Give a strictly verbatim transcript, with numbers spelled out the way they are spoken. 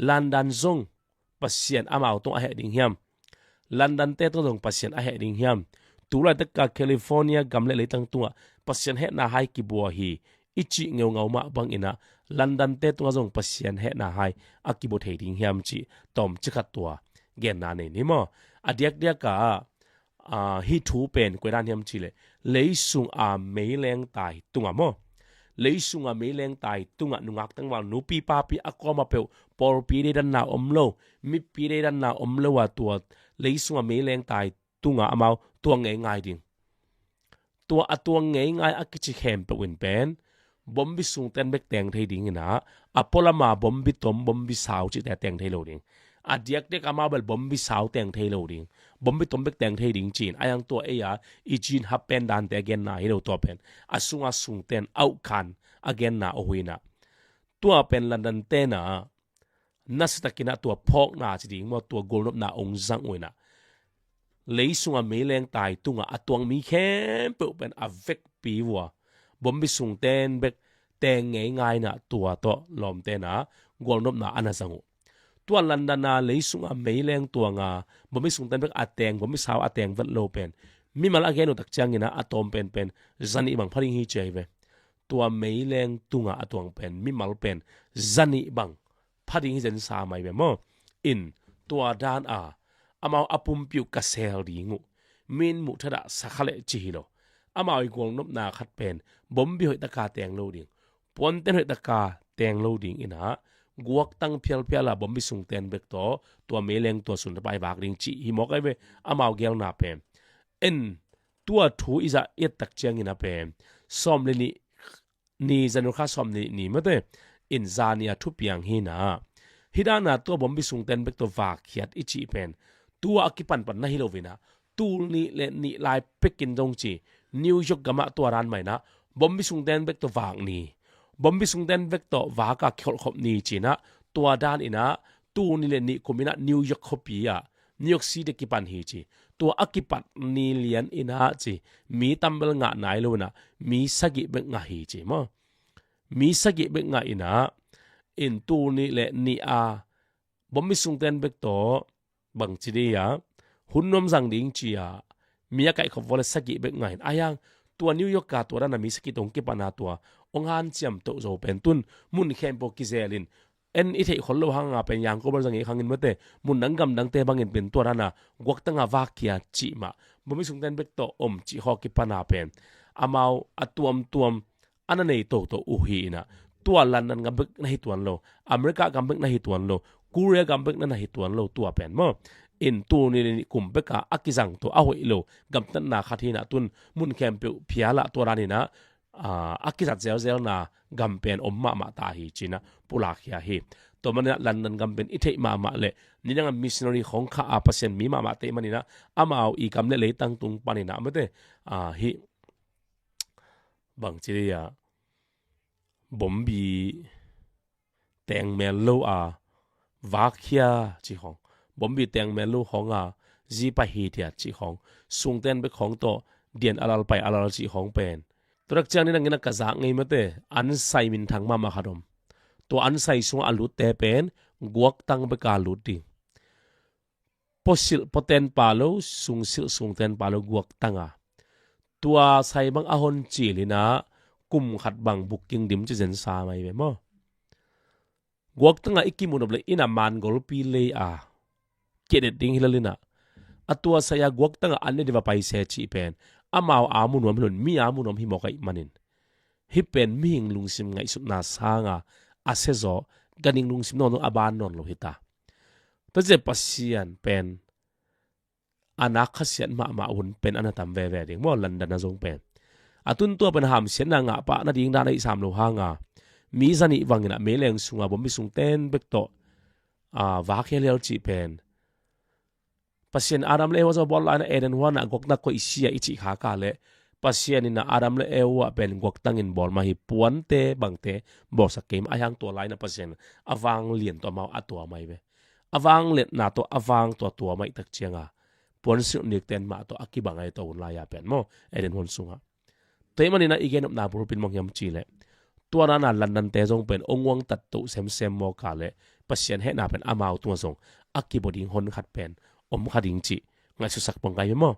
London zong Pasian amau tungah a heh ding hiam? London te tungah zong Pasian a heh ding hiam? Tulaitak a California gam le leitang tungah Pasian hehna hai kibua hi i cih ngeungau mah bangin ah London te tungah zong Pasian hehna hai a kibua thei ding hiam cih tawmcik khat tua genna nei ni maw? A diakdiak ah, ah, hih thu pen koi dan hiam cih leh, leisung a meileng tai tungah maw? Leisung a meileng tai tungah nungak tangval, nupi papi a kuamah peuh, pawlpi deidanna om lo, mipi deidanna om lo a tua leisung a meileng tai tungah amau tuang ngeingai ding. Tua a tuang ngeingai a kici khempeuh in pen bombi sungten bek teng thei dingin ah, a pualama bombi tom, bombi sau cihte teng thei lo ding. A diakdiak amau bel bombi sau teng thei lo ding, bombi tom bek teng thei ding ci-in a hiang tua ei a i cin hap pen dante a genna hi lo, tua pen a sunga sungten auhkhan a genna aw hui in ah. Tua pen London ten ah nasatakin ah tua phawkna ci ding maw, tua gualnopna ong zang uh in ah, leisung a meileng tai tungah a tuang mi khempeuh pen a vekpi uh a, bombi sungten bek teng ngeingai in ah tua tawh lawmten ah gualnopna a na zang uh. Tua London a leisung a meileng tuang a bombi sungten bek a teng, bombi sau a teng vet lo pen mimal a gen uh tak ciangin ah a tawm penpen zanih bang pha ding hi ci ahi ve. Tua meileng tungah a tuang pen mimal pen zanih bang pha ding hi zen sa mai ve maw? In tua dan a amau a pumpi uh ka sel ding uh, mi in muh thadah sa kha leh ci hi lo. Amau i gualnopna khat pen bombi hoih taka teng lo ding, puanten hoih taka teng lo dingin ah guaktang phialphial a bombi sungten bek tawh tua meileng tua sungten pai vak ding cih hi mawk ahi ve. Amau gelna pen en tua thu i zah i et tak ciangin ah pen sawm le nih ni, January kha sawm le nih ni mate, in zani a thupiang hi in ah, hih dan a tua bombi sungten bek tawh vakkhiat i cih pen tua a kipanpan na hi lo in ah, tul nih le nih lai pekin zong ci, New York gamah tua dan mah in ah bombi sungten bek tawh vak ni, bombi sungten bek tawh vak a kikholhkhop ni ci in ah, tua dan in ah tul nih le nih kum in ah New York khuapi ah, New York City kipan hi ci. Tua a kipat ni lian in ah ci, mi tam bel ngah nai lo in ah, mi sagih bek ngah hi ci maw? Mi sagih bek ngah in ah, in tul nih le nih a bombi sungten bek tawh bangci dih a hun nuam zang ding ci a mi a kaihkhop vua le sagih bek ngah in a, a hiang tua New York a tua dan a mi sagih tawh hong kipan a tua hong hanciam toh zo pen tun mun khempeuh kizel in, en i theih khol lo hang a pen Yangon bel zang i khang in mate, mun dang gam dangte bangin pen tua dan a guaktang a vakkhia cih mah, bombi sungten bek tawh om cih khawng kipan a pen amau a tuamtuam a na nei toto uh hi in ah, tua London gam bek na hi tuan lo, America gam bek na hi tuan lo, Korea gam bek na na hi tuan lo, tua pen maw? In tul nih le nih kum bek a a kizang tua a hoih lo gamtatna khat hi in ah, tun mun khempeuh phial ah tua dan in ah, ah, a kizat zelzelna gam pen om mahmah ta hi ci in ah pulakkhia hi. Tua manin ah London gam pen i theih mahmah le nidang a missionary khawng kha a Pasian mi mahmah te manin ah, amau i gam le leitang tung panin ah mate, ah, hih bangci dih a bombi teng mel lo a vakkhia cih khawng, bombi teng mel lo khawng a zi pai hithiat cih khawng, sungten bek khawng tawh dian a lal pai a lal cih khawng pen, tua tak ciang ni nangin a ka zak ngei mate, an sai minthang mahmah khat om. Tua an sai sungah a lutte pen guaktang bek a lut ding. Puasilh puaten pa lo, sungsilh sungten pa lo, guaktang a. Tua sai bang a hon cil in ah kum khat bang booking dim ci zen sa mai ve maw? Guaktang a i kimu nop le in ah man golpi lei a kiedet ding hi lel in ah, a tua sai a guaktang a an ne ding va pai se cih pen amau a mu nuam hi lo in, mi a mu nuam hi mawk ahih manin, hih pen mihing lungsim ngaihsutna sang a a sia zaw, ganhing lungsim nawn lo, a ban nawn lo hi ta. Tua ciang Pasian pen a nak khasiat mahmah hun pen a na tam veve ding maw, London a zong pen. A tun tua pen hamsiatna ngah pah nading dan ahih sam lo hang a, mi zanih bangin ah meileng sung a bombi sungten bek tawh, ah, vak hialhial cih pen Pasian Adam le Eva zaw bawl lai in ah Eden huan ah guaktang koih sia i cih khak a leh, Pasian in ah Adam le Eva pen guaktang in bawl mah hi, puante bangte bawlsak kei mah, a hiang tua lai in ah Pasian a vanglian tawh amau a tua mah hi ve. A vangliatna tawh a vang tawh a tua mah i tak ciang a, puan silh nikten mah tawh a kibang a hi tawh hun lai a pen maw, Eden huan sungah. Tua ahih manin ah i gen nopna bulpi in bang hiam cih leh, tua dan a London te zong pen ong uangtat toh semsem mawk a leh, Pasian hehna pen amau tungah zong a kibua ding hon khat pen om kha ding cih ngaihsutsak pong kai hi maw?